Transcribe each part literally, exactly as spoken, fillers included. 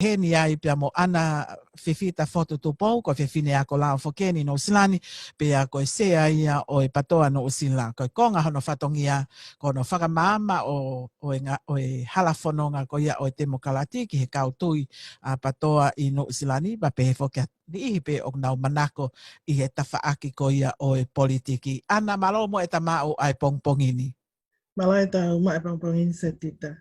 heni ai pea mo ʻAna Fefita Fotu Tupou, ko e fefine ako lao foki eni ʻi Nuʻusila ni, pea ko e sea ia ʻo e PATOA Nuʻusila. Ko e konga hono fatongia, ko hono fakamaama ʻo, ʻo e nga-, ʻo e hala fononga ko ia ʻo e temokalati ki he kau tui ʻa PATOA ʻi Nuʻusila ni, pea pehē foki ʻa e niʻihi pē ʻoku nau manako ʻi he tafaʻaki ko ia ʻo e politiki. ʻAna, mālō mo e tau maʻu ʻa e pongipongi ni. Mālō e tau maʻu e pongipongi ni, Setita.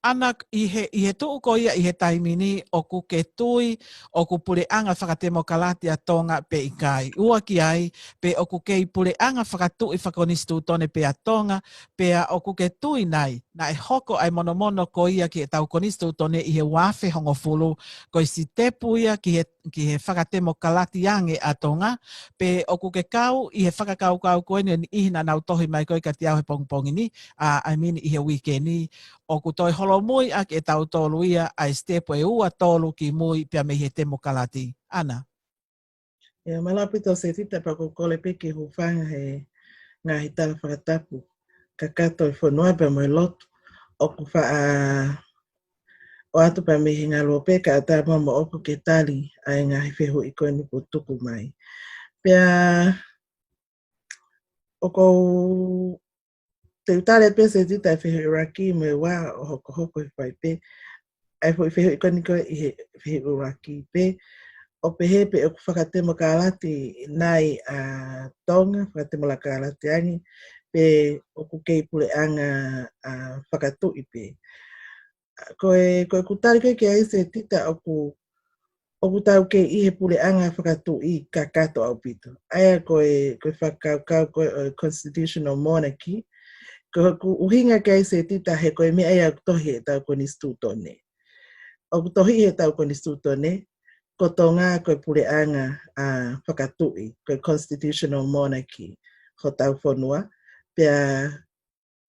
ʻAna, ʻi he, ʻi he tuʻu ko ia ʻi he taimi ni, ʻoku ke tui ʻoku puleʻanga fakatemokalati ʻa Tonga pe ʻikai? ʻUa ki ai, pe ʻoku kei puleʻanga fakatuʻi fakakonisitūtone pē ʻa Tonga, pea ʻoku ke tui nai naʻe hoko ʻa e monomono ko ia ki heʻetau konisitūtone ʻi he ua afe hongofulu ko e sitepu ia ki he, ki he fakatemokalati ange ʻa Tonga, pe ʻoku ke kau ʻi he fakakaukau ko eni ʻa e niʻihi naʻa nau tohi mai ko ē kiate au he pongipongi ni, ʻa, I mean, ʻi he uike ni, ʻoku toe holomui ʻaki ʻe tautolu ia ʻa e sitepu ʻe ua, tolu ki mui pea mei he temokalati? ʻAna. ʻIa, mālō ʻaupito Setita, pea ʻoku ou kole pē ke u hūfanga he ngaahi tala fakatapu kakato ʻo e fonua pea mo e lotu ʻoku faʻa ʻoatu pea mei he ngaluope, kae ʻatā mo ʻoku ke tali ʻa e ngaahi fehuʻi ko eni kuo tuku mai. Pea ʻoku ou te u tali pē Setita ʻa e fehuʻi ʻuluaki mo e ua ʻo hokohoko he fai pē ʻa e foʻi fehuʻi ko eni ko ē ʻi he fehuʻi ʻuluaki pē, ʻo pehē pe ʻoku fakatemokalati nai ʻa Tonga, fakatemokalati ange, pe ʻoku kei puleʻanga, ʻa, fakatuʻi pē. Ko e, ko ʻeku tali ko ē ki ai Setita, ʻoku, ʻoku tau kei ʻi he puleʻanga fakatuʻi kakato ʻaupito. ʻA ia ko e, ko e fakakaukau ko ē ʻo e constitutional monarchy. Ko ʻeku ʻuhinga ki ai Setita he ko e meʻa ia ʻoku tohi heʻetau konisitūtone. ʻOku tohi heʻetau konisitūtone, ko Tonga ko e puleʻanga, ʻa, fakatuʻi, ko e constitutional monarchy hotau fonua. Pea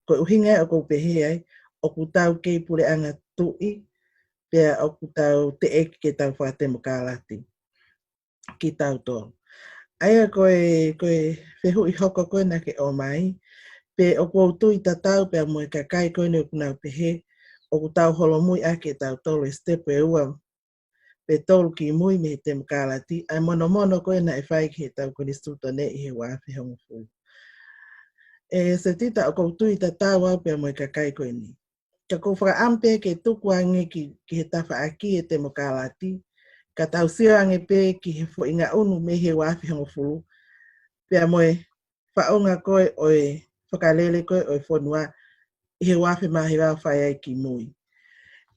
ko e ʻuhinga ia ʻoku ou pehē ai, ʻoku tau kei puleʻanga tuʻi, pea ʻoku tau teʻeki ke tau fakatemokalati kitautolu. ʻA ia ko e, ko e fehuʻi hoko ko ē naʻa ke ʻomai, pe ʻoku ou tui tatau pea mo e kakai ko eni ʻoku nau pehē ʻoku tau holomui ʻaki ʻe tautolu e sitepu ʻe ua pe tolu ki mui mei he temokalati, ʻa e monomono ko ē naʻe fai ki heʻetau konisitūtone ʻi he ua afe hongofulu. ʻE Setita, ʻoku ou tui tatau au pea mo e kakai ko eni. Ka ʻoku ou fakaʻamu pē ke tuku ange ki, ki he tafaʻaki e temokalati, ka tau sio ange pē ki he foʻi ngaʻunu mei he ua afe hongofulu, pea mo e faʻunga ko ē ʻo e fakalele ko ē ʻo e fonua ʻi he ua afe mā hiva ʻo fai ai ki mui.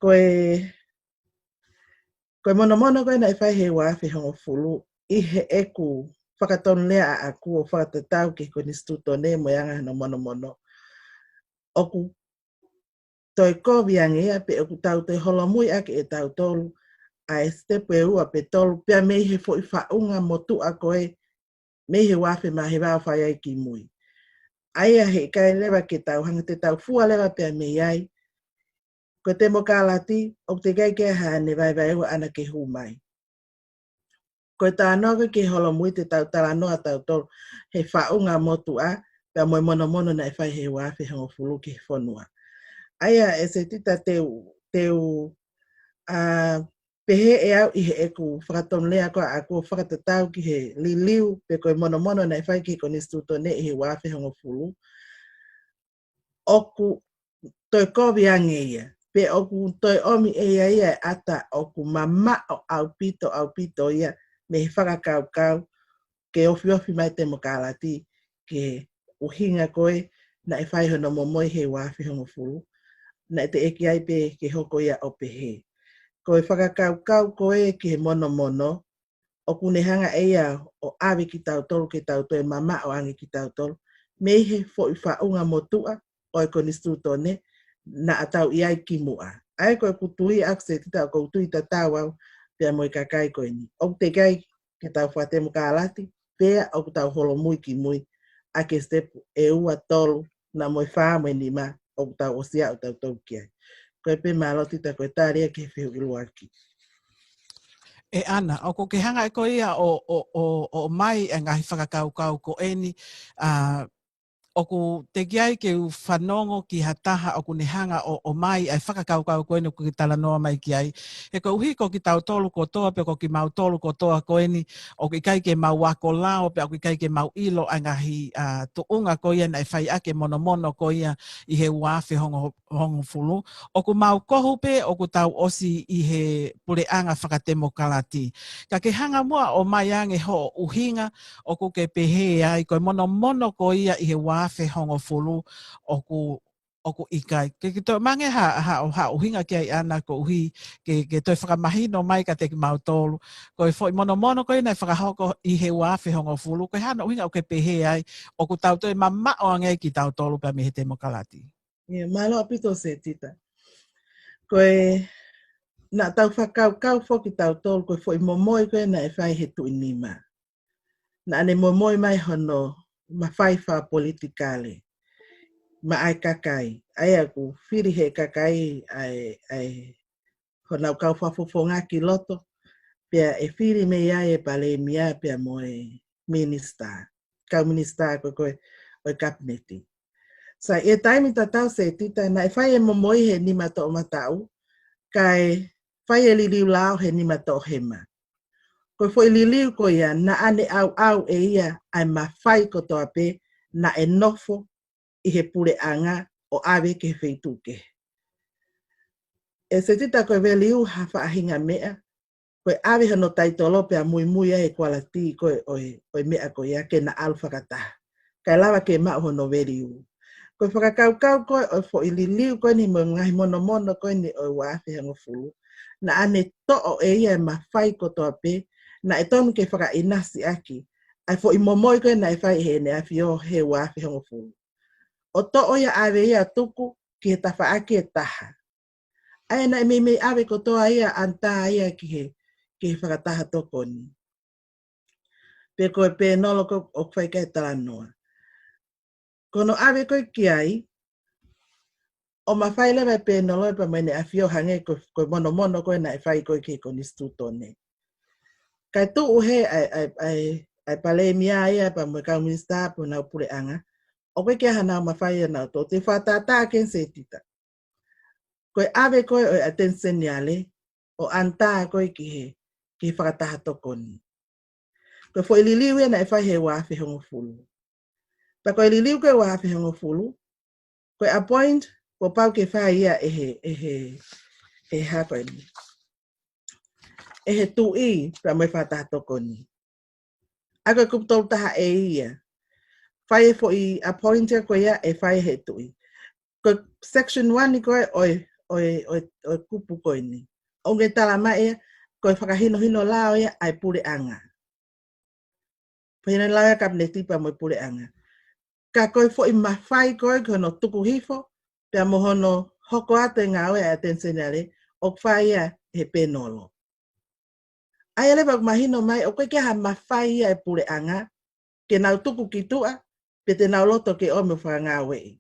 Ko e, ko e monomono ko ē naʻe fai he ua afe hongofulu, ʻi heʻeku fakatonulea ʻaʻaku ʻo fakatatau ki he konisitūtone mo e anga hono monomono, ʻoku toe kovi ange ia pe ʻoku tau toe holomui ʻaki ʻe tautolu ʻa e sitepu ʻe ua pe tolu, pea mei he foʻi faʻunga motuʻa ko ē mei he ua afe mā hiva ʻo fai ai ki mui. ʻA ia heʻikai leva ke tau hanga, te tau fua leva pea mei ai. Ko e temokalati, ʻoku teʻeki ai ke ʻi ai haʻane vaevaeua ʻaʻana ke hū mai. Ko e talanoa ko ē ki he holomui, te tau talanoa tautolu he faʻunga motuʻa, pea mo e monomono naʻe fai he ua afe hongofulu ki he fonua. ʻA ia ʻe Setita, te u, te u, ʻa, pehē ʻe au ʻi heʻeku fakatonulea ko ē ʻaʻaku ʻo fakatatau ki he liliu pe ko e monomono naʻe fai ki he konisitūtone ʻi he ua afe hongofulu, ʻoku toe kovi ange ia, pe ʻoku toe ʻomi ʻe ia ia e ʻata ʻoku mamaʻo ʻaupito, ʻaupito ia mei he fakakaukau ke ofiofi mai temokalati ki he ʻuhinga ko ē naʻe fai hono momoi he ua afe hongofulu, naʻe teʻeki ai pē ke hoko ia ʻo pehē. Ko e fakakaukau ko ē ki he monomono, ʻoku ne hanga ʻe ia ʻo ʻave kitautolu ke tau toe mamaʻo ange kitautolu mei he foʻi faʻunga motuʻa ʻo e konisitūtone naʻa tau ʻi ai kimuʻa. ʻA ia ko ʻeku tui ʻaʻaku Setita, ʻoku ou tui tatau au pea mo e kakai ko eni. ʻOku teʻeki ai ke tau fakatemokalati, pea ʻoku tau holomui ki mui ʻaki e sitepu ʻe ua, tolu, na mo e fā mo e nima ʻoku tau ʻosi aʻu tautolu ki ai. Ko ia pē, mālō Tita, ko e tali ia ki he fehuʻi ʻuluaki. ʻE ʻAna, ʻoku ke hanga ʻe koe ia ʻo, ʻo, ʻo, ʻo ʻomai e ngaahi fakakaukau ko eni, ʻa, ʻoku teʻeki ai ke u fanongo ki ha taha ʻoku ne hanga ʻo, ʻomai ʻa e fakakaukau ko eni ʻoku ke talanoa mai ki ai. He koeʻuhi ko kitautolu kotoa, pe ko kimautolu kotoa ko eni, ʻoku ʻikai ke mau ako lao, pe ʻoku ʻikai ke mau ʻilo ʻa e ngaahi, ʻa, tuʻunga ko ia naʻe fai ʻaki e monomono ko ia ʻi he ua afe hongo, hongofulu. ʻOku mau kohu pē ʻoku tau ʻosi ʻi he puleʻanga fakatemokalati. Ka ke hanga muʻa ʻo ʻomai ange hoʻo ʻuhinga ʻoku ke pehē ai, ko e monomono ko ia ʻi he ua afe hongofulu ʻoku, ʻoku ʻikai. Ke, ke toe ʻomai ange ha, ha, ha ʻuhinga ki ai ʻAna koeʻuhi ke, ke toe fakamahino mai kiate kimautolu. Ko e foʻi monomono ko ia naʻe fakahoko ʻi he ua afe hongofulu, ko e hā hono ʻuhinga ʻoku ke pehē ai, ʻoku tau toe mamaʻo ange ai kitautolu pea mei he temokalati. ʻIa, mālō ʻaupito Setita. Ko e, naʻa tau fakakaukau foki tautolu, ko e foʻi momoi ko ē naʻe fai he Tuʻi Nima. Naʻa ne momoi mai hono mafai fakapolitikale maʻa e kakai. ʻA ia ʻoku fili he kakai ʻa e, ʻa e honau kau fakafofonga ki loto, pea ʻe fili mei ai e palēmia pea mo e minisitā, kau minisitā ko ē ko ē ʻo e kapineti. Sai, ʻi he taimi tatau Setita, naʻe fai e momoi he nima toʻomataʻu, kae fai e liliu lao he nima toʻohema. Ko e foʻi liliu ko ia, naʻa ne ʻauʻau ʻe ia ʻa e mafai kotoa pē naʻe nofo ʻi he puleʻanga ʻo ʻave ki he feituʻu kehe. ʻE Setita, ko e value ha faʻahinga meʻa, ko e ʻave hono taitolo pea muimui ai e quality ko ē ʻo e, ʻo e meʻa ko ia ke na ʻalu fakataha. Kae lava ke maʻu hono value. Ko e fakakaukau ko ē ʻo e foʻi liliu ko eni mo e ngaahi monomono ko eni ʻo e ua afe hongofulu, naʻa ne toʻo ʻe ia e mafai kotoa pē naʻe tonu ke fakaʻinasi ʻaki ʻa e foʻi momoi ko ē naʻe fai ʻe Heʻene ʻAfio he ua afe hongofulu. ʻO toʻo ia ʻave ia tuku ki he tafaʻaki ʻe taha. ʻA ia naʻe meimei ʻave kotoa ia ʻa Anitā ia ki he, ki he fakataha tokoni. Pe ko e pēnolo ko ē ʻoku fai ki ai e talanoa. Ko hono ʻave ko ē ki ai, ʻo mafai leva e pēnolo ia pea mo ʻEne ʻAfio hangē ko, ko e monomono ko ē naʻe fai ko ē ki he konisitūtone. Kae tuʻu hē ʻa e, ʻa e, ʻa e, ʻa e palēmia ia pea mo e kau minisitā pea mo honau puleʻanga, ʻoku ʻikai ke ʻi ai hanau mafai ʻanautolu. Te u fakatātā ange Setita. Ko e ʻave ko ē ʻo e ʻAteni Seniale ʻo Anitā ko ē ki he, ki he fakataha tokoni. Ko e foʻi liliu ia naʻe fai he ua afe hongofulu. Pea ko e liliu ko ē ua afe hongofulu, ko e appoint kuo pau ke fai ia ʻe he, ʻe he, ʻe he hā ko eni, ʻe he tuʻi pea mo e fakataha tokoni. ʻA ia ko e kupu tolu taha ʻe ia. Fai e foʻi appoint ia ko ia ʻe fai he tuʻi. Ko e section one ko ē ʻo e, ʻo e, ʻo e, ʻo e kupu ko eni, ʻoku ne tala mai ia, ko e fakahinohino lao ia ʻa e puleʻanga. Fakahinohino lao ia ʻa e kapineti pea mo e puleʻanga. Ka ko e foʻi mafai ko ē ki hono tuku hifo, pea mo hono hoko atu e ngāue ʻa e ʻAteni Seniale, ʻoku fai ia he pēnolo. ʻA ia leva ʻoku mahino mai, ʻoku ʻikai ke ʻi ai ha mafai ia ʻa e puleʻanga ke nau tuku ki tuʻa, pe te nau loto ke ō mo fakangāueʻi.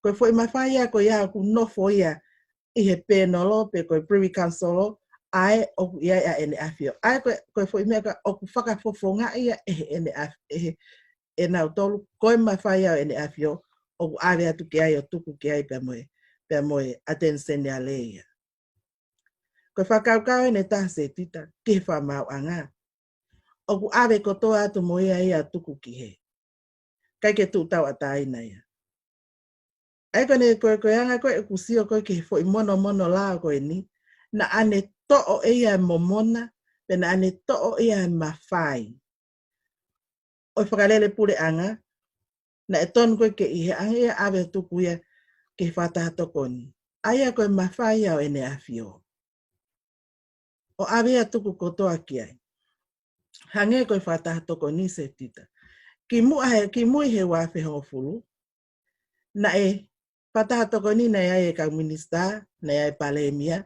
Ko e foʻi mafai ia ko ia ʻoku nofo ia ʻi he pēnolo pe ko e Privy Council, ʻa ē ʻoku ʻi ai ʻa ʻEne ʻAfio. ʻA ia ko e, ko e foʻi meʻa ko ē ʻoku fakafofongaʻi ia ʻe he ʻEne ʻAf-, ʻe he, ʻe nautolu, ko e mafai ia ʻo ʻEne ʻAfio, ʻoku ʻave atu ki ai ʻo tuku ki ai pea mo e, pea mo e ʻAteni Seniale ia. Ko e fakakaukau eni ʻe taha Setita, ki he fakamaauʻanga. ʻOku ʻave kotoa atu mo ia ia ʻo tuku ki hē. ʻIkai ke tuʻu tauʻatāina ia. ʻA ia ko ʻene ko e, ko e anga ko ē ʻeku sio ko ē ki he foʻi monomono lao ko eni, naʻa ne toʻo ʻe ia e momona, pe naʻa ne toʻo ʻe ia e mafai ʻo e fakalele puleʻanga, naʻe tonu ko ē ke ʻi he ʻaho ia ʻave ʻo tuku ia ki he fakataha tokoni. ʻA ia ko e mafai ia ʻo ʻEne ʻAfio ʻo ʻave ia ʻo tuku kotoa ki ai. Hangē ko e fakataha tokoni Setita. Kimuʻa he, kimui he ua afe hongofulu, naʻe fakataha tokoni naʻe ʻi ai e kau minisitā, naʻe ʻi ai e palēmia,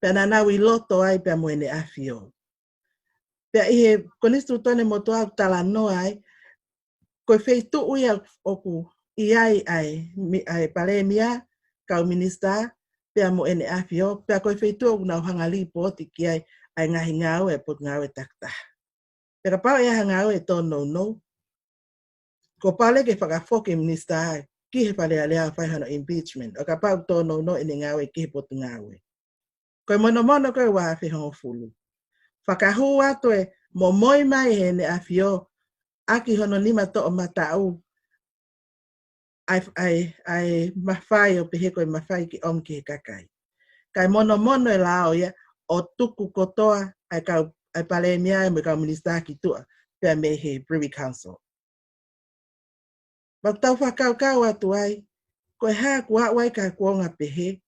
pea naʻa nau ʻi loto ai pea mo ʻEne ʻAfio. Pea ʻi he konisitūtone motuʻa ʻoku talanoa ai, ko e feituʻu ia ʻoku ʻi ai ʻa e mi-, ʻa e palēmia, kau minisitā, pea mo ʻEne ʻAfio, pea ko e feituʻu ʻoku nau hanga ʻo lipooti ki ai ʻa e ngaahi ngāue ʻa e Potungāue Takitaha. Pea kapau ʻe ʻi ai ha ngāue ʻe tōnounou, Kuo pau leva ke fakafoki e minisitā ki he Fale Alea ʻo fai hono impeachment, ʻo kapau ʻoku tōnounou ʻene ngāue ki he potungāue. Ko e monomono ko ē ua afe hongofulu. Fakahū atu e momoi mai ʻe Heʻene ʻAfio ʻaki hono nima toʻomataʻu ʻa e, ʻa e, ʻa e mafai ʻo pehē ko e mafai ke ʻomi ki he kakai. Kae monomono e lao ia ʻo tuku kotoa ʻa e kau, ʻa e palēmia mo e kau minisitā ki tuʻa pea mei he Privy Council. Pea ʻoku tau fakakaukau atu ai, ko e hā kuo aʻu ai ki ha kuonga pehē,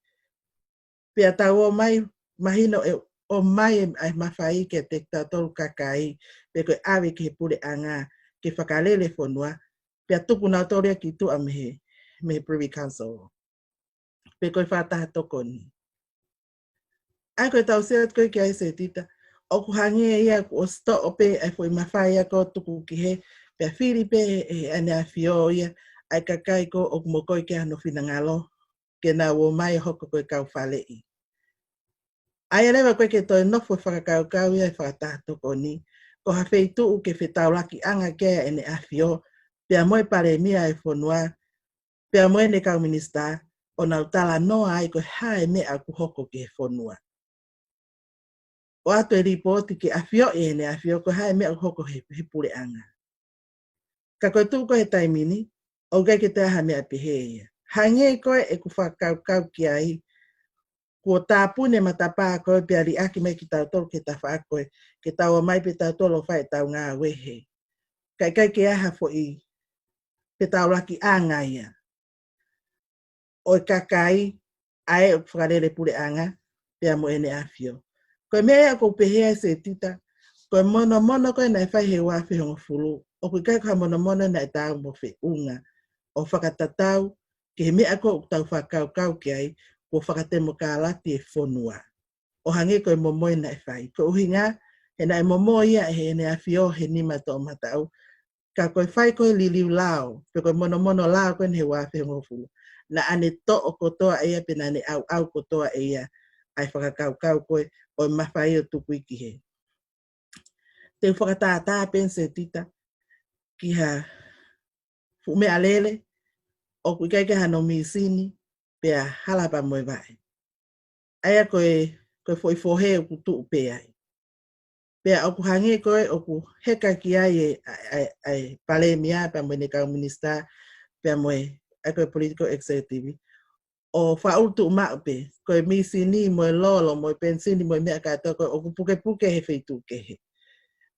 pea tau ō mai, mahino ʻe ō mai e, ʻa e mafai kiate kitautolu kakai, pe ko e ʻave ki he puleʻanga, ke fakalele fonua, pea tuku nautolu ia ki tuʻa mei he, mei he Privy Council. Pe ko e fakataha tokoni. ʻA ia ko e tau sio atu ko ē ki ai Setita, ʻoku hangē ia kuo ʻosi toʻo pē ʻa e foʻi mafai ia ko ē ʻo tuku ki hē, pea fili pē ʻe, ʻe Heʻene ʻAfio ia, ʻa e kakai ko ē ʻoku mokoi ki ai hono finangalo, ke nau ō mai ʻo hoko ko e kau faleʻi. ʻA ia leva ko ē ke toe nofo fakakaukau ia e fakataha tokoni, ko ha feituʻu ke fetaulakiʻanga ki ai ʻEne ʻAfio, pea mo e palēmia e fonua, pea mo ʻene kau minisitā, ʻo nau talanoa ai ko e hā e meʻa ʻoku hoko ki he fonua. ʻOatu e lipooti ke ʻafioʻi ʻe Heʻene ʻAfio ko e hā e meʻa ʻoku hoko he, he puleʻanga. Ka ko e tuʻu ko ē he taimi ni, ʻoku ʻikai ke toe ʻi ai ha meʻa pehē ia. Hangē ko ē ʻeku fakakaukau ki ai, kuo tāpuni e matapā ko ē pea liʻaki mai kitautolu ki he tafaʻaki ko ē, ke tau ō mai pē tautolu ʻo fai ʻetau ngāue hē. Ka ʻikai ke ʻi ai ha foʻi fetaulakiʻanga ia ʻo e kakai, ʻa ē ʻoku fakalele puleʻanga, pea mo ʻEne ʻAfio. Ko e meʻa ia ʻoku ou pehē ai Setita, ko e monomono ko ē naʻe fai he ua afe hongofulu, ʻoku ʻikai ko ha monomono naʻe taau mo feʻunga, ʻo fakatatau ki he meʻa ko ē ʻoku tau fakakaukau ki ai, kuo fakatemokalati e fonua. ʻO hangē ko e momoi naʻe fai. Ko e ʻuhinga, he naʻe momoi ia ʻe Heʻene ʻAfio he nima toʻomataʻu, ka ko e fai ko ē liliu lao, pe ko e monomono lao ko ē he ua afe hongofulu, naʻa ne toʻo kotoa ia pe naʻa ne ʻauʻau kotoa ia ʻa e fakakaukau ko ē ʻo e mafai ʻo tuku ki hē. Te u fakatātā pē Setita ki ha fuʻu meʻalele, ʻoku ʻikai ke ʻi ai hano mīsini, pea hala pē mo e vaʻe. ʻA ia ko e, ko e foʻi fohe ʻoku tuʻu pē ai. Pea ʻoku hangē ko ē ʻoku heka ki ai e, ʻa e, ʻa e, ʻa e palēmia pea mo ʻene kau minisitā, pea mo e, ʻa ia ko e political executive, ʻo fakaʻutuʻu maʻu pē, ko e mīsini mo e lolo, mo e penisini, mo e meʻa kātoa ko ē ʻoku pukepuke he feituʻu kehe.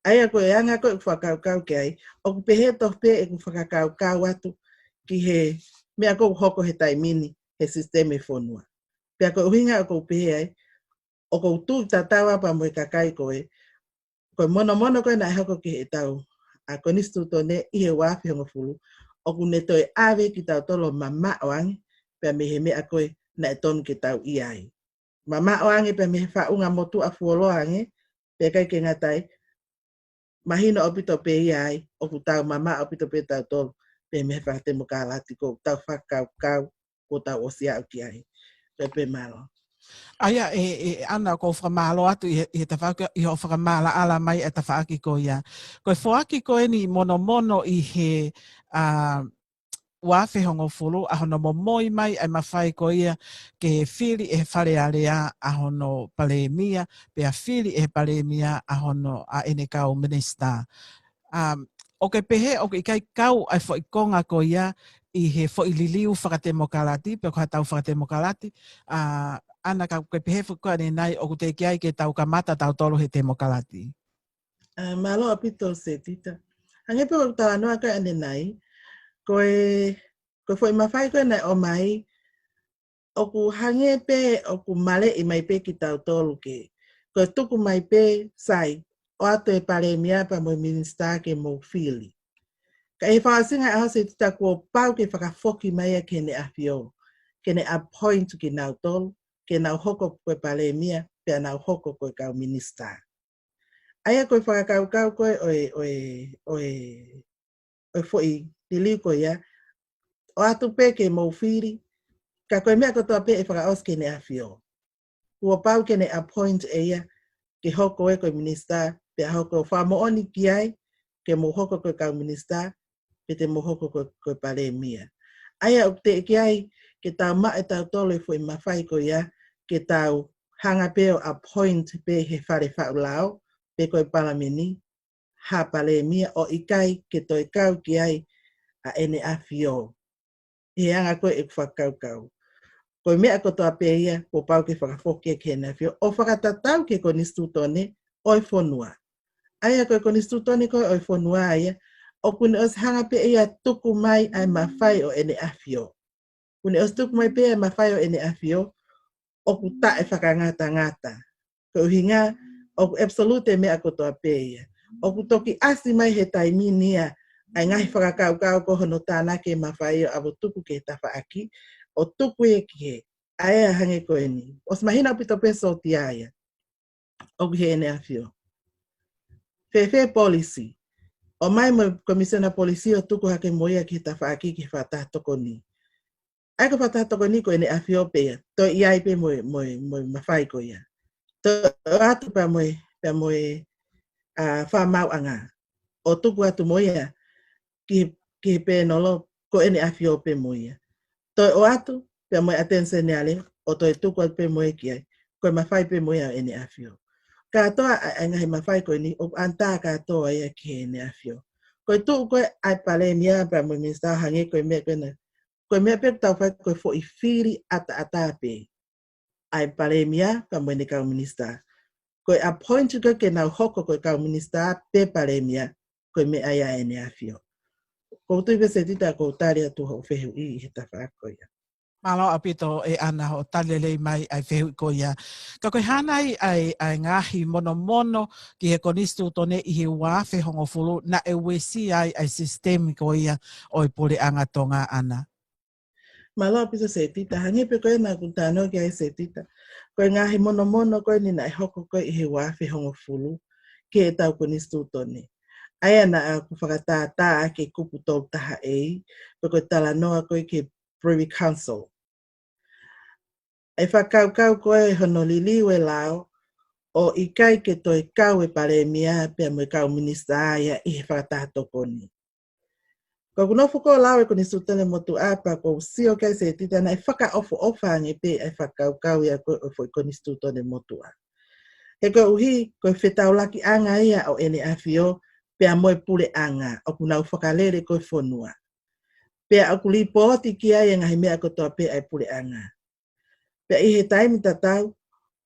ʻA ia ko e anga ko ē ʻeku fakakaukau ki ai, ʻoku pehē tofu pē ʻeku fakakaukau atu ki he meʻa ko ē ʻoku hoko he taimi ni, he sisitemi fonua. Pea ko e ʻuhinga ʻoku ou pehē ai, ʻoku ou tuʻu tatau pē mo e kakai ko ē, ko e monomono ko ē naʻe hoko ki heʻetau, ʻa, konisitūtone ʻi he ua afe hongofulu, ʻoku ne toe ʻave kitautolu ʻo mamaʻo ange, pea mei he meʻa ko ē naʻe tonu ke tau ʻi ai. Mamaʻo ange pea mei he faʻunga motuʻa fuoloa ange, pea ʻikai ke ngata ai, mahino ʻaupito pē ia ai, ʻoku tau mamaʻo ʻaupito pē tautolu, pea mei he fakatemokalati ko ē ʻoku tau fakakaukau, kuo tau ʻosi aʻu ki ai. Pea pē mālō. ʻA ia, ʻe, ʻe, ʻAna, ʻoku ou fakamālō atu ʻi he, ʻi he tafaʻaki, ʻi hoʻo fakamaʻalaʻala mai e tafaʻaki ko ia. Ko e foaki ko eni monomono ʻi he, ʻa, ua afe hongofulu, ʻa hono momoi mai ʻa e mafai ko ia ke fili ʻe he Fale Alea ʻa hono palēmia, pea fili ʻe he palēmia ʻa hono, ʻa ʻene kau minisitā. Um, ʻoku ke pehē ʻoku ʻikai kau ʻa e foʻi konga ko ia ʻi he foʻi liliu fakatemokalati, pe ko haʻatau fakatemokalati, ʻa, ʻAna, ka ʻoku ke pehē foki ko ē ʻanenai ʻoku teʻeki ai ke tau kamata tautolu he temokalati. ʻA, mālō ʻaupito Setita. Hangē pē ko ʻeku talanoa ko ē ʻanenai, ko e, ko e foʻi mafai ko ē naʻe ʻomai, ʻoku hangē pē ʻoku maleʻi mai pē kitautolu ke, ko e tuku mai pē sai, ʻoatu e palēmia pea mo e minisitā ke mou fili. Ka ʻi he fakaʻosinga ʻaho Setita kuo pau ke fakafoki mai ia ki heʻene ʻAfio, ke ne appoint kinautolu, ke nau hoko ko e palēmia, pea nau hoko ko e kau minisitā. ʻA ia ko e fakakaukau ko ē ʻo e, ʻo e, ʻo e, ʻo e foʻi liliu ko ia, ʻoatu pē ke mou fili, ka ko e meʻa kotoa pē ʻe fakaʻosi ki heʻene ʻAfio. Kuo pau ke ne appoint ʻe ia, ke hoko ē ko e minisitā, pea hoko fakamoʻoni ki ai, ke mou hoko ko e kau minisitā, pe te mo hoko ko, ko e palēmia. ʻA ia ʻoku teʻeki ai ke tau maʻu ʻe tautolu e foʻi mafai ko ia, ke tau hanga pē ʻo appoint pē he fale faʻu lao, pe ko e palameni, ha palēmia ʻo ʻikai ke toe kau ki ai ʻa ʻEne ʻAfio. He anga ko ē ʻeku fakakaukau. Ko e meʻa kotoa pē ia, kuo pau ke fakafoki ki heʻene ʻafio, ʻo fakatatau ki he konisitūtone ʻo e fonua. ʻA ia ko e konisitūtone ko ē ʻo e fonua ia, ʻoku ne ʻosi hanga pē ia tuku mai ʻa e mafai ʻo ʻEne ʻAfio. Kuo ne ʻosi tuku mai pē ʻa e mafai ʻo ʻEne ʻAfio, ʻoku taʻefakangatangata. Ko e ʻuhinga, ʻoku absolute meʻa kotoa pē ia. ʻOku toki ʻasi mai he taimi ni ia, ʻa e ngaahi fakakaukau ko hono tānaki e mafai ʻo ʻave tuku ki he tafaʻaki, ʻo tuku ia ki he, ʻa ia hangē ko eni. ʻOsi mahino ʻaupito pē sōtia ia. ʻOku ʻi heʻene ʻafio. Fēfē polisi. ʻOmai mo e komisiona polisi ʻo tuku hake mo ia ki he tafaʻaki ki he fakataha tokoni. ʻA ia ko e fakataha tokoni ko ʻEne ʻAfio pē ia. Toe ʻi ai pē mo e, mo e, mo e mafai ko ia. Toe ʻoatu pea mo e, pea mo e, ʻa, fakamaauʻanga. ʻO tuku atu mo ia ki he, ki he pēnolo ko ʻEne ʻAfio pē mo ia. Toe ʻoatu pea mo e ʻAteni Seniale, ʻo toe tuku atu pē mo ia ki ai. Ko e mafai pē mo ia ʻo ʻEne ʻAfio. Kātoa ʻa, ʻa e ngaahi mafai ko eni, ʻoku ʻanata kātoa ia ki heʻene ʻafio. Ko e tuʻu ko ē ʻa e palēmia pea mo e minisitā hangē ko e meʻa ko ena. Ko e meʻa pē ʻoku tau fai ko e foʻi fili ʻataʻatā pē. ʻA e palēmia pea mo ʻene kau minisitā. Ko e appoint ko ē ke nau hoko ko e kau minisitā pe palēmia, ko e meʻa ia ʻa ʻEne ʻAfio. ʻOku ou tui pē Setita ʻoku ou tali atu hoʻo fehuʻi ʻi he tafaʻaki ko ia. Mālō ʻaupito ʻe ʻAna hoʻo tali lelei mai ʻa e fehuʻi ko ia. Ka ko e hā nai ʻa e, ʻa e ngaahi monomono ki he konisitūtone ʻi he ua afe hongofulu naʻe uesia ai ʻa e sisitemi ko ia ʻo e puleʻanga Tonga, ʻAna? Mālō ʻaupito Setita, hangē pē ko ena kuo u talanoa ki ai Setita. Ko e ngaahi monomono ko eni naʻe hoko ko ē ʻi he ua afe hongofulu ki heʻetau konisitūtone. ʻA ia naʻa ku fakatātā ʻaki e kupu tolu taha A, pe ko e talanoa ko ē ki he Privy Council. ʻA e fakakaukau ko ē hono liliu e lao, ʻo ʻikai ke toe kau e palēmia pea mo e kau minisitā ia ʻi he fakataha tokoni. Ko ʻeku nofo ko ē ʻo lau e konisitūtone motuʻa pea ʻoku ou sio ki ai Setita naʻe fakaʻofoʻofa ange pē ʻa e fakakaukau ia ko ē ʻo e foʻi konisitūtone motuʻa. He koeʻuhi, ko e fetaulakiʻanga ia ʻo ʻEne ʻAfio pea mo e puleʻanga, ʻoku nau fakalele ko ē fonua. Pea ʻoku lipooti ki ai e ngaahi meʻa kotoa pē ʻa e puleʻanga. Pea ʻi he taimi tatau,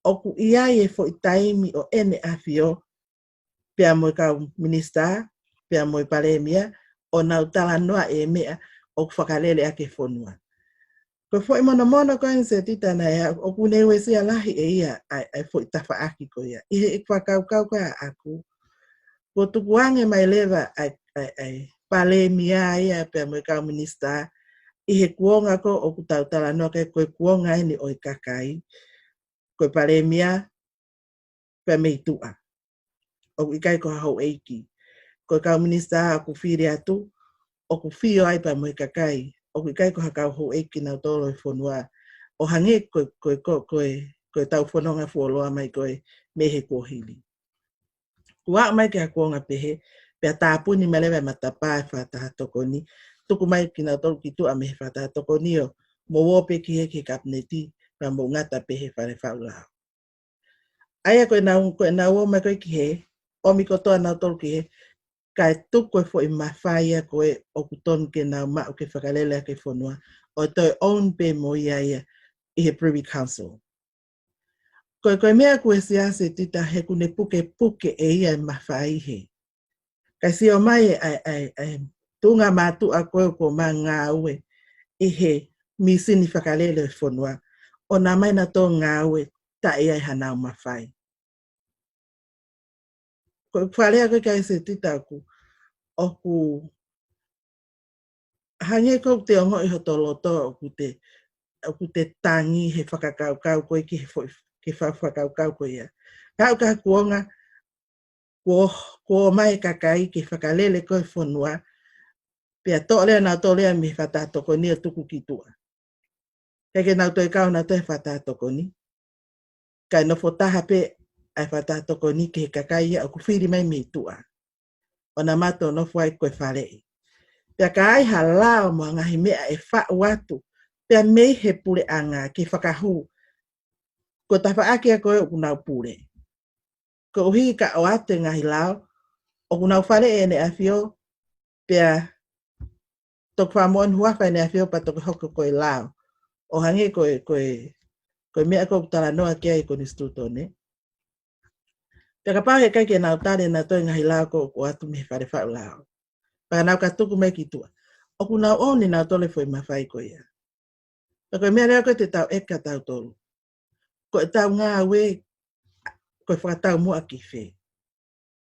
ʻoku ʻi ai e foʻi taimi ʻo ʻEne ʻAfio, pea mo e kau minisitā, pea mo e palēmia, ʻo nau talanoa e meʻa ʻoku fakalele ʻaki e fonua. Ko e foʻi monomono ko eni Setita naʻe, ʻoku ne uesia lahi ʻe ia ʻa e, ʻa e foʻi tafaʻaki ko ia. ʻI heʻeku fakakaukau ko ē ʻaʻaku, kuo tukuange mai leva ʻa e, ʻa e, ʻa e palēmia ia pea mo e kau minisitā, ʻi he kuonga ko ē ʻoku tau talanoa ki ai ko e kuonga eni ʻo e kakai, ko e palēmia, pea mei tuʻa. ʻOku ʻikai ko ha houʻeiki. Ko e kau minisitā ʻoku fili atu, ʻoku fio ai pea mo e kakai. ʻOku ʻikai ko ha kau houʻeiki nautolu ʻo e fonua. ʻO hangē ko, ko, ko, ko e, ko ʻetau fononga fuoloa mai ko ē mei he kuohili. Kuo aʻu mai ki ha kuonga pehē, pea tāpuni mai leva e matapā e fakataha tokoni. Tuku mai kinautolu ki tuʻa mei he fakataha tokoni ʻo mou ō pē ki he, ki he kapineti, pea mou ngata pē he fale faʻu lao. ʻA ia ko ʻenau, ko ʻenau ō mai ko ē ki hē, ʻomi kotoa nautolu ki hē, kae tuku e foʻi mafai ia ko ē ʻoku tonu ke nau maʻu ke fakalele ʻaki e fonua, ʻo toe own pē mo ia ia ʻi he Privy Council. Ko e, ko e meʻa ʻoku uesia Setita he ʻoku ne pukepuke ʻe ia e mafai hē. Kae sio mai ʻa e, ʻa e, ʻa e tuʻunga mātuʻa ko ē ʻoku ma ngāue ʻi he mīsini fakalele ʻo e fonua, ʻo nau ō mai nautolu ʻo ngāue taʻe ʻi ai hanau mafai. Ko e fakalea ko ē ki ai Setita ʻoku, ʻoku hangē ko ʻete ongoʻi hoto loto ʻoku te, ʻoku te tangi he fakakaukau ko ē ki he foʻi, ki he fa-, fakakaukau ko ia. Ka ʻoku ʻi ai ha kuonga, kuo, kuo ō mai e kakai ke fakalele ko ē e fonua, pea toʻo leva nautolu ia mei he fakataha tokoni ʻo tuku ki tuʻa. Kae ʻikai ke nau toe kau nautolu he fakataha tokoni. Kae nofo taha pē ʻa e fakataha tokoni ki he kakai ia ʻoku fili mai mei tuʻa. ʻO nau mātuʻaki nofo ai ko e faleʻi. Pea ka ai ha lao mo ha ngaahi meʻa ʻe faʻu atu pea mei he puleʻanga ke fakahū, ko e tafaʻaki ia ko ē ʻoku nau pule. Koeʻuhi ka ʻoatu e ngaahi lao, ʻoku nau faleʻi ʻEne ʻAfio, pea toki fakamoʻoni huafa ʻEne ʻAfio pea toki hoko ko e lao. ʻO hangē ko e, ko e, ko e meʻa ko ē ʻoku talanoa ki ai e Konisitūtone. Pea kapau heʻikai ke nau tali ʻenautolu e ngaahi lao ko ē ʻoku ʻoatu mei he fale faʻu lao, pea nau ka tuku mai ki tuʻa, ʻoku nau ʻomi ʻenautolu e foʻi mafai ko ia. Pea ko e meʻa leva ko ē te tau ʻeke kitautolu, ko ʻetau ngāue ko e fakataumuʻa ki fē?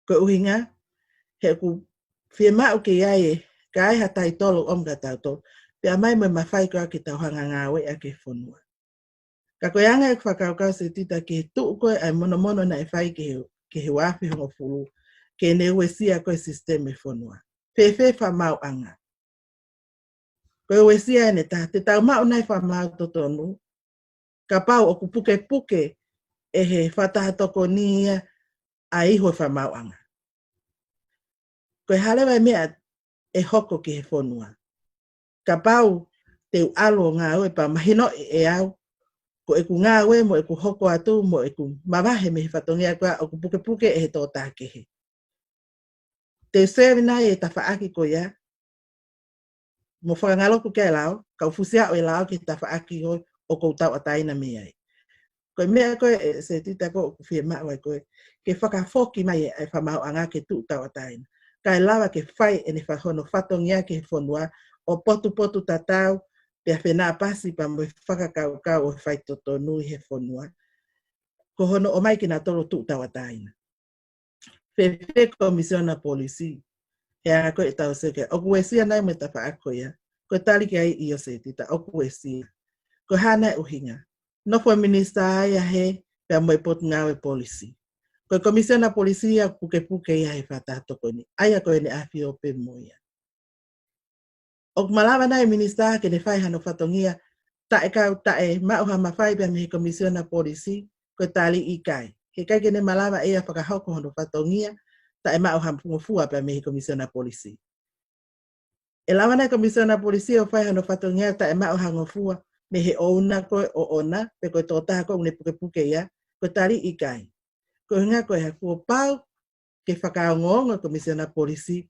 Ko e ʻuhinga, he ʻoku fiemaʻu ke ʻi ai e, ka ai ha taitolo ʻomi kia tautolu, pea ʻomai mo e mafai ko ia ke tau hanga ʻo ngāueʻaki e fonua. Ka ko e anga ʻeku fakakaukau Setita ki he tuʻu ko ē ʻa e monomono naʻe fai ki he, ki he uaafe hongofulu, ke ne uesia ko ē e sisitemi e fonua. Fēfē fakamaauʻanga? Ko e uesia ʻe he taha, te tau maʻu nai e fakamaau totonu, kapau ʻoku pukepuke ʻe he fakataha tokoni ia ʻa e ihu e fakamaauʻanga? Ko e hā leva e meʻa ʻe hoko ki he fonua? Kapau te u ʻalu ʻo ngāue pea mahinoʻi ʻe au, ko ʻeku ngāue mo ʻeku hoko atu mo ʻeku mavahe mei he fatongia ko ia ʻoku pukepuke ʻe he tokotaha kehe. Te u sēvia nai e tafaʻaki ko ia, mo fakangaloku ki ai e lao, kau fusi ʻa e lao ki he tafaʻaki ko ē ʻoku ou tauʻatāina mei ai. Ko e meʻa ko ē, ʻe Setita, ko ē ʻoku fiemaʻu ai ko ē ke fakafoki mai e, e fakamaauʻanga ke tuʻu tauʻatāina, kae lava ke fai ʻene fa-, hono fatongia ki he fonua ʻo potupotutatau, pea fenāpasi pea mo e fakakaukau ʻo e faitotonu ʻi he fonua, ko hono ʻomai kinautolu ʻo tuʻu tauʻatāina. Fēfē Komisiona Polisi? He anga ko ē ʻetau sio ki ai, ʻoku uesia nai mo e tafaʻaki ko ia? Ko e tali ki ai, ʻio Setita, ʻoku uesia. Ko e hā nai e ʻuhinga? Nofo e minisitā ia hē pea mo e Potungāue Polisi. Ko e Komisiona Polisi ia ʻoku pukepuke ia ʻe he fakataha tokoni, ʻa ia ko ʻEne ʻAfio pē mo ia. ʻOku malava nai e minisitā ke ne fai hano fatongia taʻe kau, taʻe maʻu ha mafai pea mei he Komisiona Polisi? Ko e tali, ʻikai. Heʻikai ke ne malava ʻe ia ʻo fakahoko hono fatongia taʻe maʻu ha ngofua pea mei he Komisiona Polisi. ʻE lava nai e Komisiona Polisi ʻo fai hano fatongia taʻe maʻu ha ngofua mei he ʻouna ko ē ʻoʻona, pe ko e tokotaha ko ē ʻoku ne pukepuke ia? Ko e tali, ʻikai. Ko e ʻuhinga ko e hā? Kuo pau ke fakaongoongo e Komisiona Polisi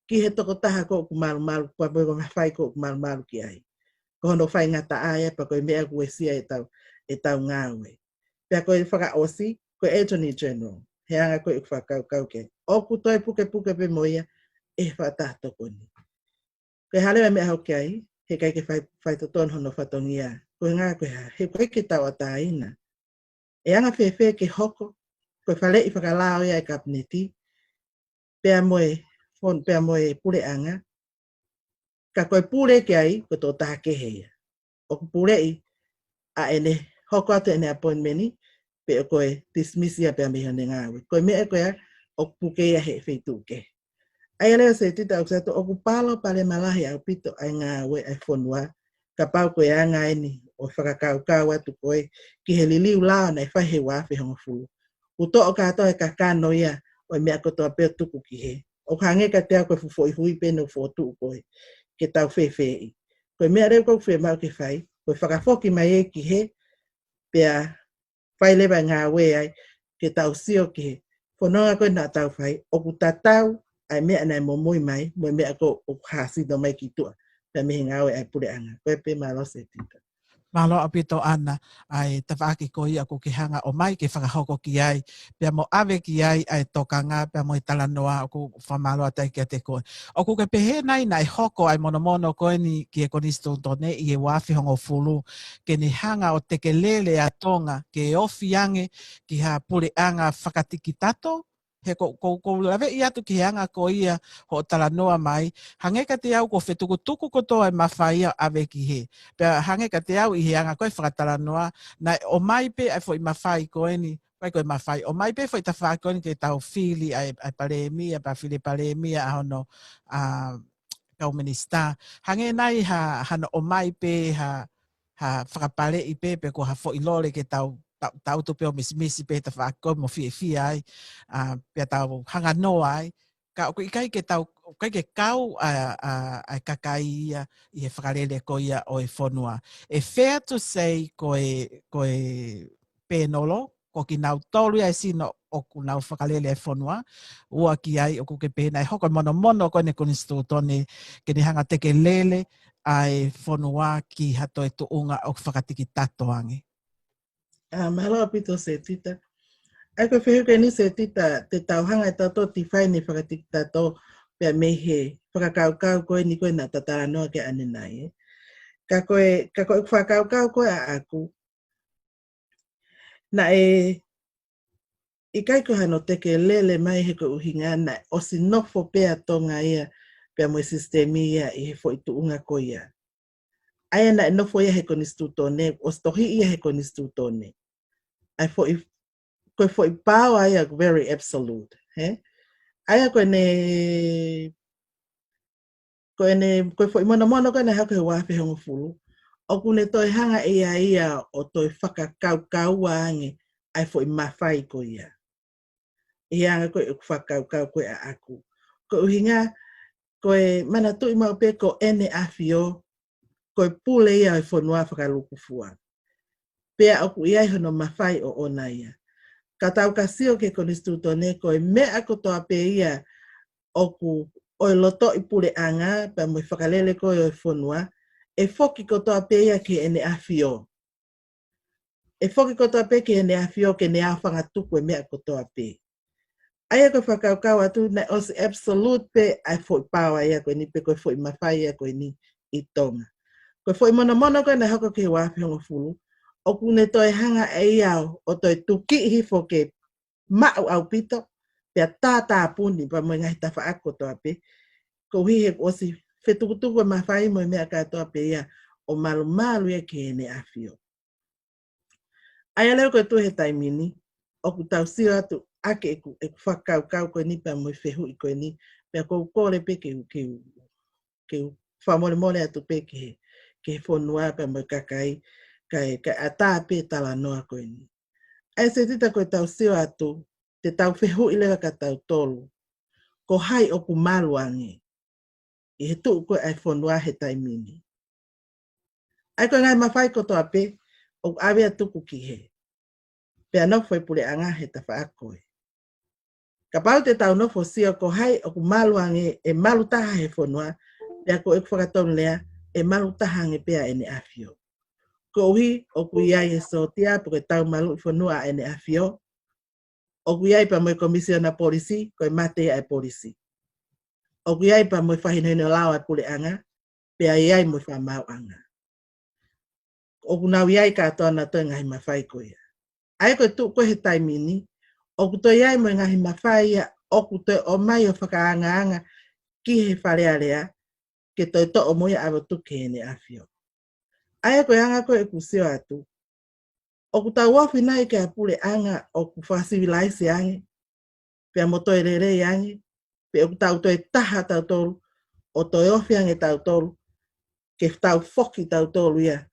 ki he tokotaha ko ē ʻoku malumalu, pea mo e mafai ko ē ʻoku malumalu ki ai. Ko hono faingataʻa ia, pea ko e meʻa ʻoku uesia ʻetau, ʻetau ngāue. Pea ko e fakaʻosi, ko e Attorney General, he anga ko ē ʻeku fakakaukau ki ai, ʻoku toe pukepuke pē mo ia ʻe he fakataha tokoni. Ko e hā leva e meʻa ʻe hoko ki ai, heʻikai ke fai, faitotonu hono fatongia? Ko e ʻuhinga ko e hā? He ʻoku ʻikai ke tauʻatāina. ʻE anga fēfē ke hoko, ko e faleʻi fakalao ia ʻa e Kapineti pea mo e fon-, pea mo e puleʻanga, ka ko e pule ki ai ko e tokotaha kehe ia. ʻOku puleʻi ʻa ʻene hoko atu ʻene appointment, pe ko e dismiss ia pea mei hono ngāue. Ko e meʻa ko ia ʻoku puke ia he feituʻu kehe. ʻA ia leva Setita, ʻoku ou sio atu ʻoku palopalema lahi ʻaupito ʻa e ngāue ʻa e fonua, kapau ko e anga eni ʻo e fakakaukau atu ko ē ki he liliu lao naʻe fai he uaafe hongofulu. ʻOku toʻo kātoa e kakano ia ʻo e meʻa kotoa pē ʻo tuku ki hē. ʻOku hangē kiate au ko e fuʻu foʻi hui pē naʻe fokotuʻu ko ē ke tau fēfēʻi. Ko e meʻa leva ʻoku fiemaʻu ke fai, ko e fakafoki mai ē ki hē, pea fai leva e ngāue ai, ke tau sio ki he fononga ko ē naʻa tau fai, ʻoku tatau ʻa e meʻa naʻe momoi mai mo e meʻa ko ē ʻoku hāsino mai ki tuʻa pea mei he ngāue ʻa e puleʻanga. Ko ia pē, mālō Setita. Mālō ʻaupito ʻAna, ʻa e tafaʻaki ko ia ʻoku ke hanga ʻo ʻomai ke fakahoko ki ai, pea mo ʻave ki ai ʻa e tokanga, pea mo e talanoa, ʻoku fakamālō atu ai kiate koe. ʻOku ke pehē nai naʻe hoko ʻa e monomono ko eni ki he Konisitūtone ʻi he uaafe hongofulu, ke ne hanga ʻo tekelele ʻa Tonga ke ofi ange ki ha puleʻanga fakatikitato? He ko, ko, ʻoku ou laveʻi atu ki he anga ko ia hoʻo talanoa mai, hangē kiate au kuo fetukutuku kotoa e mafai ia ʻo ʻave ki hē. Pea hangē kiate au ʻi he anga ko ē fakatalanoa, naʻe ʻomai pē ʻa e foʻi mafai ko eni, ʻikai ko e mafai, ʻomai pē foʻi tafaʻaki ko eni ke tau fili ʻa e, ʻa e palēmia, pea fili palēmia ʻa hono, ʻa, kau minisitā. Hangē nai ha, hano ʻomai pē ha, ha fakapaleʻi pē, pe ko ha foʻi lole ke tau, tau, tau tuʻu pē ʻo misimisi pē tafaʻaki ko ē mo fiefia ai, ʻa, pea tau hanganoa ai. Ka ʻoku ʻikai ke tau ʻoku ʻikai ke kau ʻa, ʻa, ʻa e kakai ia ʻi he fakalele ko ia ʻo e fonua. ʻE fair to say ko e, ko e pēnolo, ko kinautolu ia ʻe sino ʻoku nau fakalele e fonua, ua ki ai ʻoku ke pehē naʻe hoko e monomono ko eni konisitūtone ke ne hanga tekelele ʻa e fonua ki ha toe tuʻunga ʻoku fakatikitato ange. ʻA, mālō ʻaupito Setita. ʻA ia ko e fehuʻi ko eni Setita, te tau hanga ʻe tautolu ʻo define e fakatikitato pea mei he fakakaukau ko eni ko ē naʻa ta talanoa ki ai ʻanenai, ē. Ka ko e, ka ko e fakakaukau ko ē ʻaʻaku, naʻe ʻikai ko hano tekelele mai he ko e ʻuhinga naʻe ʻosi nofo pē ʻa Tonga ia pea mo e sisitemi ia ʻi he foʻi tuʻunga ko ia. ʻA ia naʻe nofo ia he konisitūtone, ʻosi tohi ia he konisitūtone. ʻA e foʻi, ko e foʻi paoa ia very absolute, hē? ʻA ia ko ʻene, ko ʻene, ko e foʻi monomono ko ē naʻe hoko he ua afe hongofulu, ʻoku ne toe hanga ʻe ia ia ʻo toe fakakaukaua ange ʻa e foʻi mafai ko ia. ʻI he anga ko ē ʻeku fakakaukau ko ē ʻaʻaku. Ko e ʻuhinga, ko e manatuʻi maʻu pē ko ʻEne ʻAfio, ko e pule ia ʻo e fonua fakalūkufua. Pea ʻoku ʻi ai hono mafai ʻoʻona ia. Ka tau ka sio ki he konisitūtone ko e meʻa kotoa pē ia ʻoku ʻo e lotoʻi puleʻanga, pea mo e fakalele ko ē ʻo e fonua, ʻe foki kotoa pē ia ki ʻEne ʻAfio. ʻE foki kotoa pē ki ʻEne ʻAfio ke ne aofangatuku e meʻa kotoa pē. ʻA ia ko e fakakaukau atu naʻe ʻosi absolute pē ʻa e foʻi paoa ia ko eni pe ko e foʻi mafai ia ko eni ʻi Tonga. Ko e foʻi monomono ko ē naʻe hoko ki he ua afe hongofulu, ʻoku ne toe hanga ʻe ia ʻo toe tukiʻi hifo ke maʻu ʻaupito, pea tātāpuni pea mo e ngaahi tafaʻaki kotoa pē. Koeʻuhi he ʻosi fetukutuku e mafai mo e meʻa kātoa pē ia ʻo malumalu ia ki ʻEne ʻAfio. ʻA ia leva ko e tuʻu he taimi ni, ʻoku tau sio atu ʻaki ʻeku, ʻeku fakakaukau ko eni pea mo e fehuʻi ko eni, pea ʻoku ou kole pē ke u, ke u, ke u fakamolemole atu pē ki he, ki he fonua pea mo e kakai, kae, kae ʻatā pē talanoa ko eni. ʻA ia Setita ko e tau sio atu, te tau fehuʻi leva kia tautolu, ko hai ʻoku malu ange ʻi he tuʻu ko ē ʻa e fonua he taimi ni. ʻA ia ko e ngaahi mafai kotoa pē, ʻoku ʻave ʻo tuku ki hē. Pea nofo e puleʻanga he tafaʻaki ko ē. Kapau te tau nofo ʻo sio ko hai ʻoku malu ange ʻe malu taha he fonua, pea ko ʻeku fakatonulea ʻe malu taha ange pē ʻa ʻEne ʻAfio. Koeʻuhi, ʻoku ʻi ai e sōtia pe ko e taumaluʻi fonua ʻa ʻEne ʻAfio. ʻOku ʻi ai pea mo e komisiona polisi, ko e mate ia ʻa e polisi. ʻOku ʻi ai pea mo e fakahinohino lao ʻa e puleʻanga, pea ʻi ai mo e fakamaauʻanga. ʻOku nau ʻi ai kātoa nautolu e ngaahi mafai ko ia. ʻA ia ko e tuʻu ko ē he taimi ni, ʻoku toe ʻi ai mo e ngaahi mafai ia, ʻoku toe ʻomai ʻo fakaangaanga ki he Fale Alea, ke toe toʻo mo ia ʻave ʻo tuku ki ʻEne ʻAfio. ʻA ia ko e anga ko ē ʻeku sio atu, ʻoku tau ofi nai ki ha puleʻanga ʻoku fakasivilaise ange, pea mo toe lelei ange, pe ʻoku tau toe taha tautolu, ʻo toe ofi ange tautolu, ke tau foki tautolu ia,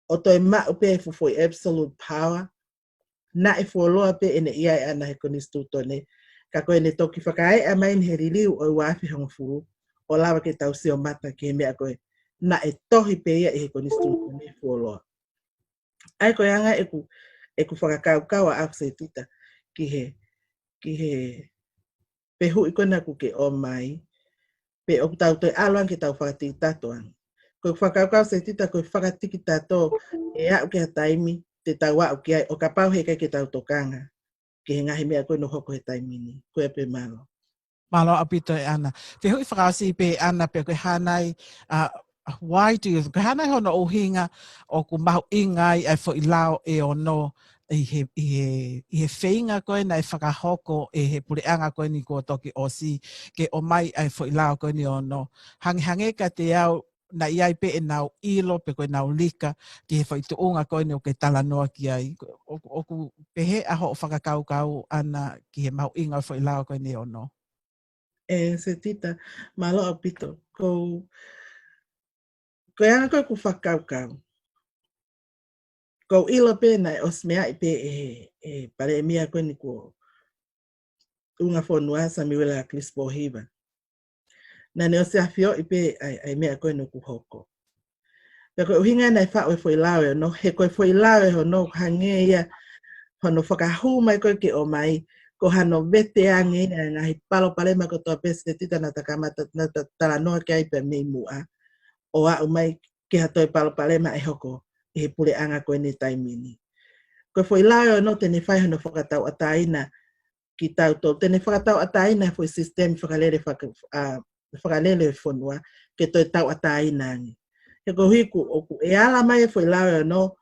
ʻo toe maʻu pē e fuʻu foʻi absolute power, naʻe fuoloa pē ʻene ʻi ai ʻana he konisitūtone, ka ko ʻene toki fakaeʻa mai eni he liliu ʻo e ua afe hongofulu, ʻo lava ke tau sio mata ki he meʻa ko ē, naʻe tohi pē ia ʻi he konisitūtone fuoloa. ʻA ia ko e anga ʻeku, ʻeku fakakaukau ʻaʻaku Setita, ki he, ki he fehuʻi ko ena ʻoku ke ʻomai, pe ʻoku tau toe ʻalu ange ke tau fakatikitato ange. Ko ʻeku fakakaukau Setita ko e fakatikitato ʻe aʻu ki ha taimi te tau aʻu ki ai ʻo kapau heʻikai ke tau tokanga ki he ngaahi meʻa ko ē naʻe hoko he taimi ni. Ko ia pē mālō. Mālō ʻaupito ʻEana. Fehuʻi fakaʻosi pē ʻEana pe ko e hā nai, uh, why do you, ko e hā nai hono ʻuhinga ʻoku mahuʻinga ai ʻa e foʻi lao ʻe ono ʻi he, ʻi he, ʻi he feinga ko ē naʻe fakahoko ʻe he puleʻanga ko eni kuo toki ʻosi ke ʻomai ʻa e foʻi lao ko eni ʻe ono. Hangehangē kiate au naʻe ʻi ai pē ʻenau ʻilo pe ko ʻenau lika ki he foʻi tuʻunga ko eni ʻoku ke talanoa ki ai. ʻOku, ʻoku pehē ʻa hoʻo fakakaukau ʻEana ki he mahuʻinga ʻo e foʻi lao ko eni ʻe ono. ʻE Setita, mālō ʻaupito. Ko, ko e anga ko ē ʻeku fakakaukau. ʻOku ou ʻilo pē naʻe ʻosi meaʻi pē ʻe he, ʻe he Palēmia ko eni kuo ʻunga fonua Samiuela ʻAkilisi Pōhiva. Naʻa ne ʻosi ʻafioʻi pē ʻa e, ʻa e meʻa ko ē naʻe hoko. Pea ko e ʻuhinga naʻe faʻu e foʻi lao ʻe ono, he ko e foʻi lao ʻe ono hangē ia hono fakahū mai ko ē ke ʻomai, ko hano vete ange ʻa e ngaahi palopalema kotoa pē Setita naʻa ta kamata, naʻa ta talanoa ki ai pea mei muʻa, ʻo aʻu mai ki ha toe palopalema ʻe hoko ʻi he puleʻanga ko eni taimi ni. Ko e foʻi lao ʻe ono te ne fai hono fakatauʻatāina kitautolu, te ne fakatauʻatāina e foʻi sisitemi fakalele faka-, ʻa, fakalele fonua ke toe tauʻatāina ange. He ko e hā ʻoku, ʻoku ʻe ala mai e foʻi lao ʻe ono,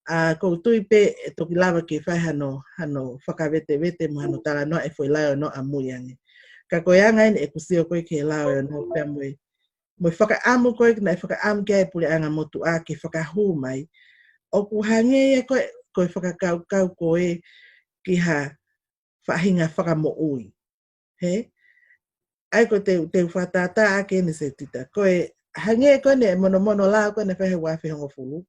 ʻa, ʻoku ou tui pē ʻe toki lava ke fai hano, hano fakavetevete mo hano talanoa e foʻi lao ʻe ono ʻamui ange. Ka ko e anga eni ʻeku sio ko ē ki he lao ʻe ono pea mo e, mo e fakaʻamu ko ē naʻe fakaʻamu ki ai e puleʻanga motuʻa ke fakahū mai. ʻOku hangē ia ko e, ko e fakakaukau ko ē ki ha faʻahinga fakamoʻui. He? ʻA ia ko e te, te u fakatātā ʻaki eni Setita. Ko e hangē ko eni e monomono lao ko ē naʻe fai he ua afe hongofulu.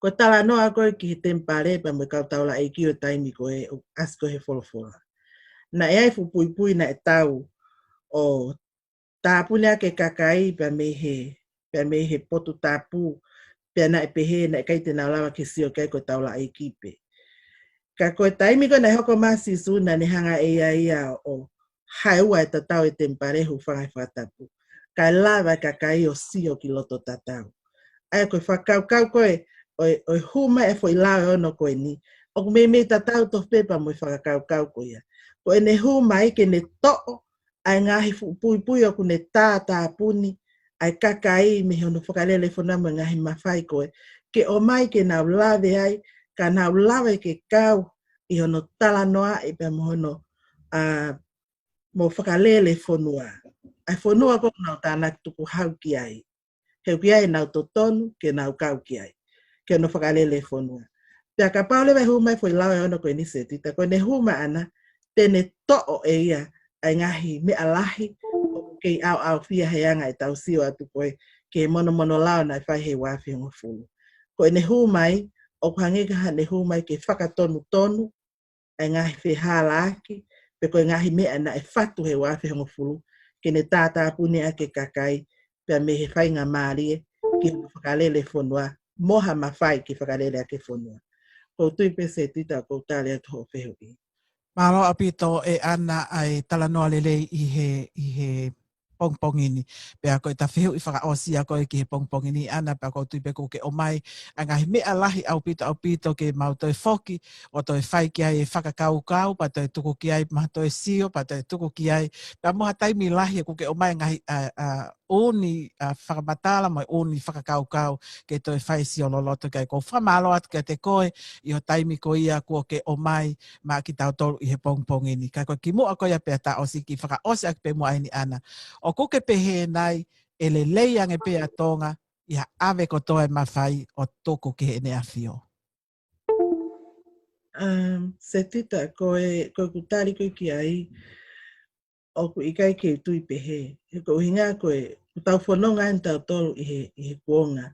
Ko e talanoa ko ē ki he temipale pea mo e kau taulaʻeiki ʻo e taimi ko ē ʻoku ʻasi ko ē he folofola. Naʻe ʻi ai e fuʻu puipui naʻe tau ʻo tāpuni ʻaki e kakai pea mei he, pea mei he potu tapu, pea naʻe pehē naʻe ʻikai te nau lava ke sio ki ai ko e taulaʻeiki pē. Ka ko e taimi ko ē naʻe hoko mai ʻa Sīsū naʻa ne hanga ʻe ia ia ʻo haeua e tatau e temipale, hūfanga he fakatapu. Kae lava e kakai ʻo sio ki loto tatau. ʻA ia ko e fakakaukau ko ē ʻo e, ʻo e hū mai e foʻi lao ʻe ono ko eni, ʻoku meimei tatau tofu pē pea mo e fakakaukau ko ia. Ko ʻene hū mai ke ne toʻo ʻa e ngaahi fuʻu puipui ʻoku ne tātāpuni ʻa e kakai mei hono fakalele fonua mo e ngaahi mafai ko ē, ke ʻomai ke nau lave ai, ka nau lava ke kau ʻi hono talanoaʻi pea mo hono, ʻa, mo fakalele fonua. ʻA e fonua ko ē ʻoku nau tānaki tukuhau ki ai. He ʻoku ʻi ai ʻenau totonu ke nau kau ki ai, ke nau fakalele fonua. Pea kapau leva ʻe hū mai e foʻi lao ʻe ono ko eni Setita, ko ʻene hū mai ʻana, te ne toʻo ʻe ia ʻa e ngaahi meʻa lahi ʻoku kei ʻaoʻaofia he anga ʻetau sio atu ko ē ki he monomono lao naʻe fai he ua afe hongofulu. Ko ʻene hū mai, ʻoku hangē ko haʻane hū mai ke fakatonutonu ʻa e ngaahi fehālaaki, pe ko e ngaahi meʻa naʻe fatu he ua afe hongofulu, ke ne tātāpuni ʻaki e kakai, pea mei he faingamālie ki hono fakalele fonua, mo ha mafai ke fakalele ʻaki e fonua. ʻOku ou tui pē Setita ʻoku ou tali atu hoʻo fehuʻi. Mālō ʻaupito ʻe ʻAna ʻa e talanoa lelei ʻi he, ʻi he pongipongi ni. Pea ko ʻeta fehuʻi fakaʻosi ia ko ē ki he pongipongi ni ʻAna, pea ʻoku ou tui pē kuo ke ʻomai ʻa e ngaahi meʻa lahi ʻaupito ʻaupito ke mau toe foki ʻo toe fai ki ai e fakakaukau, pea toe tuku ki ai, mo ha toe sio, pea toe tuku ki ai. Pea mo ha taimi lahi ʻoku ke ʻomai e ngaahi, ʻa, ʻa, ʻū ni, ʻa, fakamatala mo e ʻū ni fakakaukau ke toe fai e sio loloto ki ai. ʻOku ou fakamālō atu kiate koe ʻi hoʻo taimi ko ia kuo ke ʻomai maʻa kitautolu ʻi he pongipongi ni. Ka ko e kimuʻa ko ia pea ta ʻosi ki fakaʻosi ʻaki pē muʻa eni ʻAna. ʻOku ke pehē nai ʻe lelei ange pē ʻa Tonga ʻi ha ʻave kotoa e mafai ʻo tuku ki Heʻene ʻAfio? Um, Setita, ko e, ko ʻeku tali ko ē ki ai, ʻoku ʻikai ke u tui pehē. He ko e ʻuhinga ko ē, ʻoku tau fononga eni tautolu ʻi he, ʻi he kuonga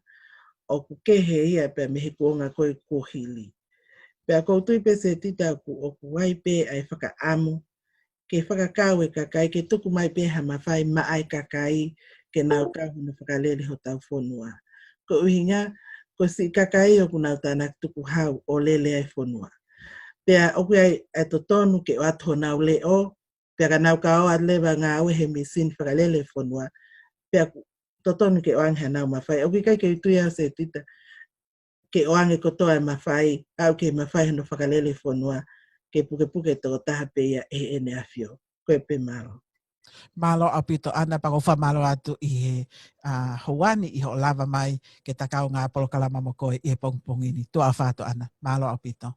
ʻoku kehe ia pea mei he kuonga ko ē kuo hili. Pea ʻoku ou tui pē Setita ʻoku, ʻoku ʻi ai pē ʻa e fakaʻamu ke fakakau e kakai, ke tuku mai pē ha mafai maʻa e kakai ke nau kau hono fakalele hotau fonua. Ko e ʻuhinga, ko e siʻi kakai ʻoku nau tānaki tukuhau ʻo lele ai e fonua. Pea ʻoku ʻi ai e totonu ke ʻoatu honau leʻo, pea ka nau kau atu leva ʻo ngāue he mīsini fakalele e fonua, pea ʻoku totonu ke ʻoange hanau mafai. ʻOku ʻikai ke u tui au Setita ke ʻoange kotoa e mafai, aʻu ki he mafai hono fakalele e fonua, ke pukepuke tokotaha pē ia ʻe Heʻene ʻAfio. Ko ia pē, mālō. Mālō ʻaupito ʻAna, pea ʻoku ou fakamālō atu ʻi he, ʻa, houa ni ʻi hoʻo lava mai ke ta kaungā polokalama mo koe ʻi he pongipongi ni. Tuʻa ʻofa atu ʻAna. Mālō ʻaupito.